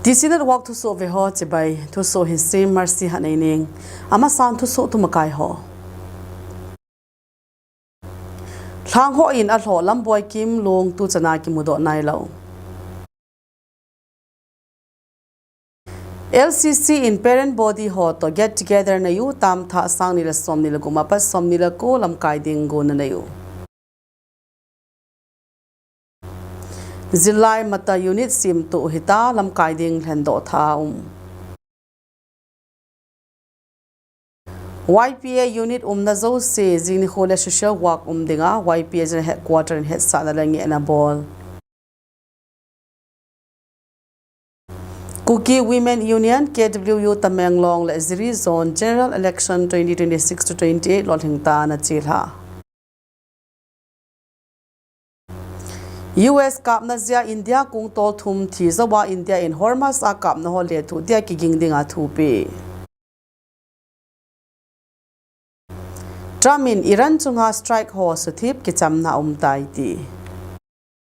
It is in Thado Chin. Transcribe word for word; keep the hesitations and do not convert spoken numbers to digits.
T C Network thusoh ve ho chibai, thusoh hin Sim Mercy Haneineng. Amasan thusoh tumakai ho. Lhang ho in alhoh Lamboi Kimlung tuchana kimudoh nailou. L C C in parent body ho toh get together neiyu tam thah sang ni le som ni le gup apat som ni le ko lamkai ding gonna neiyu. Zillai Mata unit simtuh hita lamkai ding lhendoh thah um. Y P A unit umna jouse jing nikho le social work um dinga Y P A General Headquarter in hetsahna le ngehna bol. Kuki Women Union, K W U Tamenglong le Jiri Zone General Election twenty twenty-six to twenty-eight lolhing tah a ana chelha. U S kapna jeh a India kong tol thum thi jouva India in Hormuz a kapna ho lethuh dia kiging dinga thupi. Trump in Iran chunga strike ho suthip kichamna um tai ti.